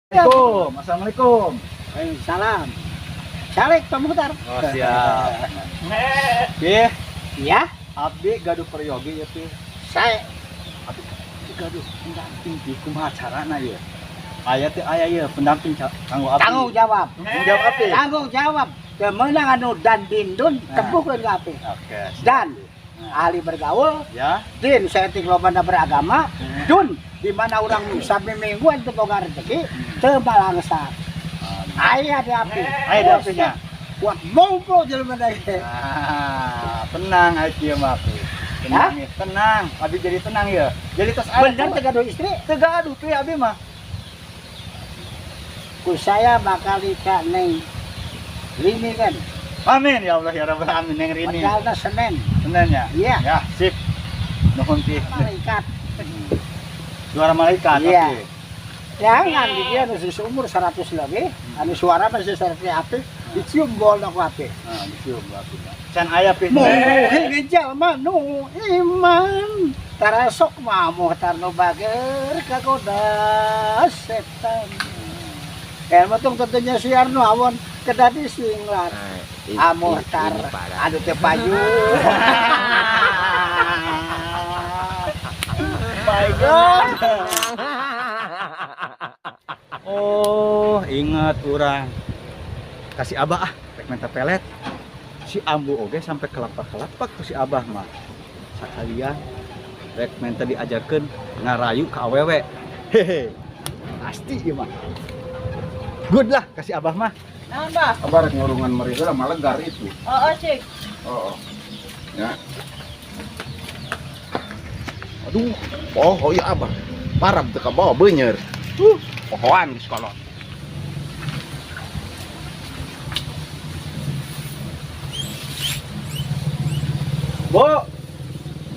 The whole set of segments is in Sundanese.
Assalamualaikum. Assalamualaikum. Salam. Calik Pak Muhtar. Oh, siap. Pi, Ya, abdi gaduh peryogi ya, Pi. Saya Abdi gaduh pendamping, Pi. Kumaha carana ya? Aya teh aya ya pendamping kanggo abdi. Tanggung jawab. Tanggung jawab abdi. Tanggung jawab. Kemenang anu dan dindun Nah. tebukeun ka api. Oke. Siap. Dan Nah. ahli bergaul, Ya. din saeutik lobana beragama, dun di mana orang sampai mingguan teu boga rezeki, teu balangsa. Aya di api. Aya di apinya. Kuat mongko jelema deui. Ah, tenang aya kieu mah, Pi. Tenang, ya, tenang. Abdi jadi tenang ya. Jadi tos aya. Bener teu gaduh istri? Teu gaduh, Pi, abdi mah. Ku saya bakal nikah Neng Rini kan. Amin ya Allah ya Rabbal alamin, Neng Rini. Padahal Senin. Senin ya? Iya. Ya, sip. Nuhun, Pi. Malaikat. Suara malaikat. Iya. Oke. Jangan di dia anu umur 100 lebih, anu suara masih seperti api, dicium bol ku api. Nah, dicium api. Can aya, Pi. Muhing jalma nu iman, tarasok mah muhtar nu bager kagoda setan. El tung tentunya siar nu awon kedadi singlar. Amuhtar anu teu payu. My God. Oh, ingat urang. Kasih Abah ah, rek minta pelet. Si Ambu oge sampai kelapak-kelapak tuh si Abah mah. Sakalian rek minta diajarkeun ngarayu ka awewe. Hehe. Pasti ieu mah. Good lah kasih Abah mah. Naon, Bah? Abah rek ngurungan meri heula malegar itu. Oh, cik. Oh. Ya. Aduh, oh iya Abah. Parab teu kabawa beunyer. Pohoan geus kolot. Bu,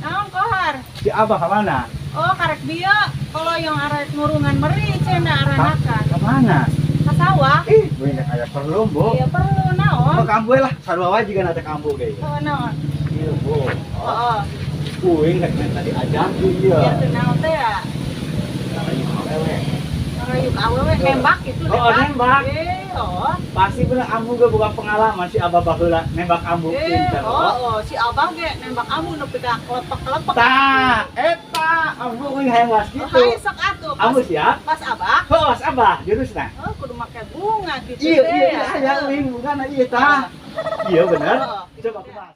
Naon, Kohar? Si Abah ka mana? Oh, karek bieu kalau yang arek ngurungan meri cenah aranakan. Ka mana? Ka sawah. Ih, banyak aya perlu, Bu. Iya, perlu naon? Oh, ka ambu lah, sarua wae jiga na teh ka ambu ge. Oh, naon? Iya, Bu. Oh. Uing rek minta diajarkeun ieu. Ya teu naon teh ya. Ngarayu ka awewe. Ngarayu ka awewe nembak gitu. Oh, nembak. Oh. Pasti bener ambu ge boga pengalaman si Abah baheula nembak ambu pinter. Oh, si Abah ge nembak ambu nepi ka kelepek-kelepek. Tah, eta ambu euy hayang was Oh, gitu. hayu sok atuh. Ambu siap? Pas Abah. Oh, pas Abah jurusna. Oh, kudu make bunga gitu Iya, teh. iya, iya, aya euy bungana ieu tah. Iya bener. Oh. Coba kumaha.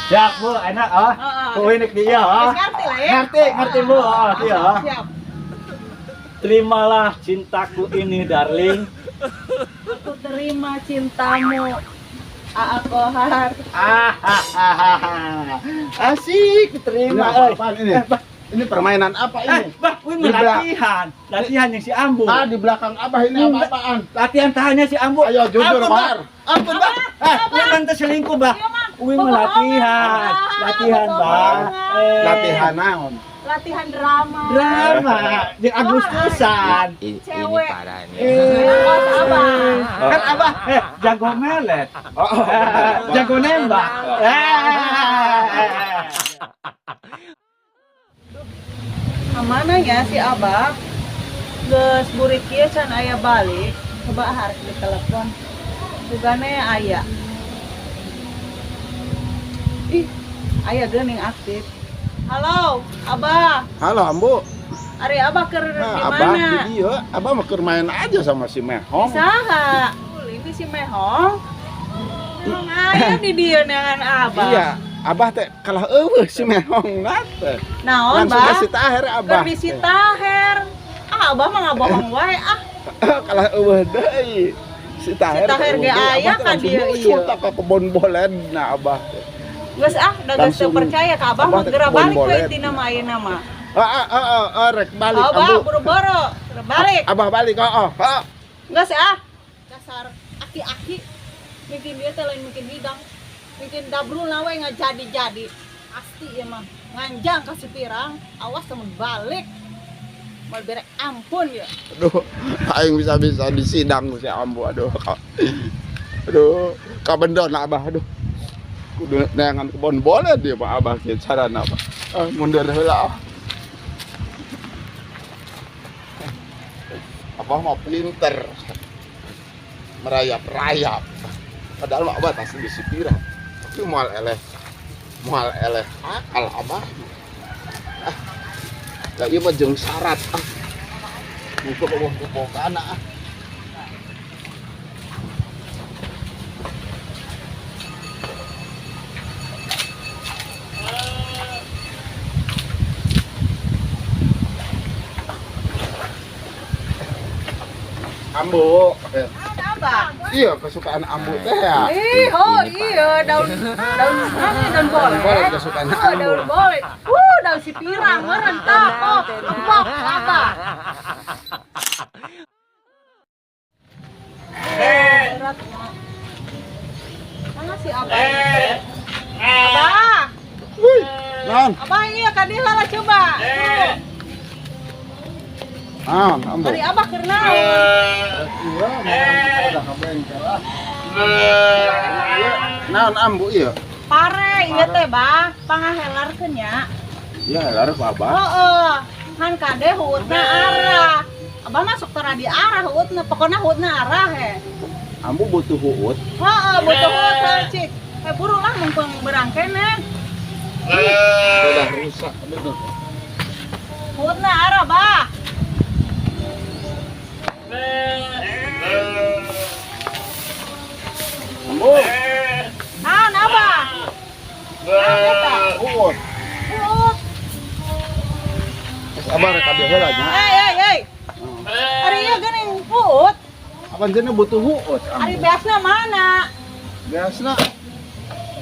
Siap, Bu, enak ah. Heeh. Kuwi nek dia ah. Geus ngerti lah ya. Ngerti, ngerti Bu, ah, iya. Siap. Terimalah cintaku ini, darling. Aku terima cintamu, Aa Kohar. Ah, ah, ah, ah. Asik, Ini terima. Eh. apaan ini? Eh, bah, Ini permainan apa eh, ini? bah, wih, Di belak- latihan. Latihan yang si Ambu. Ah, di belakang Abah ini apa-apaan? Latihan tahannya si Ambu. Ayo, jujur, Ampun, bah. Kohar. Ampun, bah. Eh, wih, nanti selingkuh, bah. Iya, Mang. Wih, mah latihan. Latihan, bah. Eh. Latihan naon? Latihan drama. Drama di Agustusan. Ini Cewek. parah nih. Eh, Abah. Kan Abah jago melet. Oh, oh, Jago nembak. Eh. Kemana ya si Abah? Geus burik kieu can aya balik. Coba harus ditelepon. Sugane aya. Ih, aya geuning aktif. Halo, Abah. Halo, Ambu. Ari Abah keur di Nah, Abah mana? di dieu, Abah mah keur main aja sama si Mehong. Saha? Ini si Mehong. Mehong aya di dieu neangan Abah. Iya, Abah teh kalah eueuh si Mehong na teh. Naon, Langsung Bah? ka si Taher Abah. Keur di si Taher. Ah, Abah mah ngabohong wae ah. Kalah eueuh deui. Si Taher. Si Taher ge eueuh deui, aya Abah teh ka langsung dieu nyusul ieu. tah ka kebon bolen na Abah teh. Geus ah, da geus teu Langsung percaya ka Abah Abah mah teh geura kebon balik we bolet. intina mah ayeuna mah. Ah, ah, ah, ah, ah, rek balik Oh, Bah, Ambu. boro-boro. Geura balik. Abah balik, oh, oh, oh. Geus ah. Dasar aki-aki bikin dia teh lain bikin hidang. Bikin dabrul we nggak jadi-jadi. Pasti ya mah nganjang ka si pirang, awas temen balik. Moal bere ampun ya. Aduh, aing bisa-bisa disidang ku si Ambu, aduh. Aduh, kabendon Abah, aduh. Kudu neangan kebon boleh dia Pak Abah kieu carana, Pak. Ah, mundur heula. Abah mah pinter. Merayap-rayap. Padahal mah Abah tas bisi pirang. Tapi moal eleh. Moal eleh akal Abah. Ah. Lah ieu mah jeung syarat ah. Muka bawah bokana ah. Ambu. Abah. Iya, kesukaan Ambu teh ya. Ih, oh iya, daun daun apa, daun boleh. Boleh kesukaan Oh, Ambu. daun boleh. Daun si pirang meureun tah. Oh, empok Abah. Berat. Mana si Abah? Abah. Wih, naon? Abah iya kadilah lah coba. Naon, Ambu? Ari Abah keur naon? Iya, udah ka bengkel ah. Iya, naon Ambu ieu? Pare ieu teh, Bah, pangahelarkeun nya. Iya, helar ku Abah. Heeh. Kan kade huutna arah. Abah masuk tara di arah huutna, pokona huutna arah he. Ambu butuh huut. Heeh, butuh huut heuh, cik. Eh buru lah mumpung berangkene. Udah rusak. Aduh. Huutna arah, Bah. Ambu, Naon Abah? Naon eta? huut. Huut. Terus Abah rek kabeh heula nya. Hei, hei, hei. Ari ieu geuning huut. Apa cenah butuh huut Ari Ambu? beasna mana? Biasna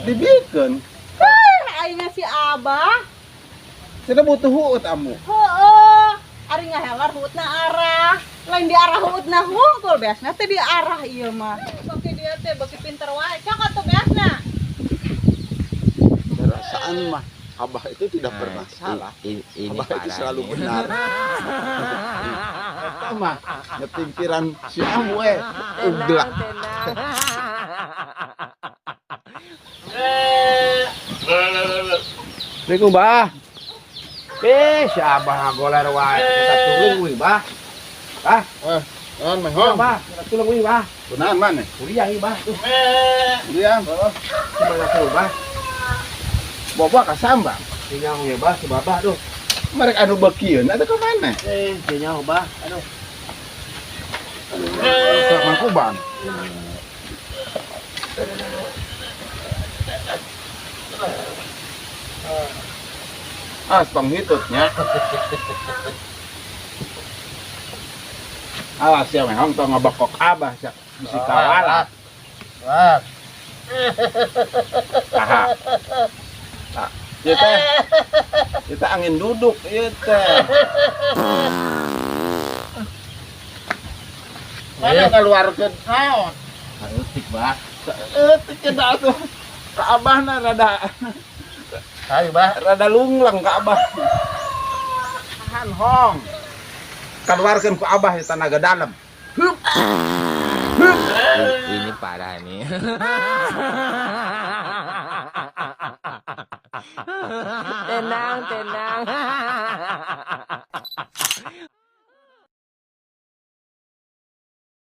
dibikeun. Heh, aing si Abah. Cenah butuh huut Ambu. Heeh. Ari ngahelar huutna arah. Lain di arah huutna hungkul beasna teh di arah ieu mah. Beki dia teh beki pinter wae. Cok atuh beasna. Perasaan mah Abah itu tidak pernah salah. Ini Abah itu parah selalu nih. benar. Eta mah nyetimpiran si Ambu eh. Uglak. Tenang, tenang. Assalamualaikum, Bah. Eh, si Abah goler wae. Kita tulung euy, Bah. Bah, Eh, naon meh hong? Bah, kita tulung euy, Bah. Kunaon maneh? Kuliah euy, Bah. Tuh, Kuliah. kumaha tuh, Bah? Boba ka sambang. Tinggal ya, Bah, si Babah tuh. Mereka anu bekieun atuh ka mana? Eh, tinggal, Bah. Aduh. Ka Mangkubang. Ah, tong hitutnya. Alas ya mehong tong ngabekok Abah sia bisi kawalat. Wah, Saha? Nah, ieu teh. Ieu teh angin duduk ieu teh. Mana ngaluarkeun naon? Saeutik, Bah. Saeutik cenah atuh. Ka Abahna rada ayo Bah. rada lungleng ka Abah. Tahan hong. Keluarkeun ku Abah ieu tenaga dalam. Hup. Ini parah nih. Tenang, tenang.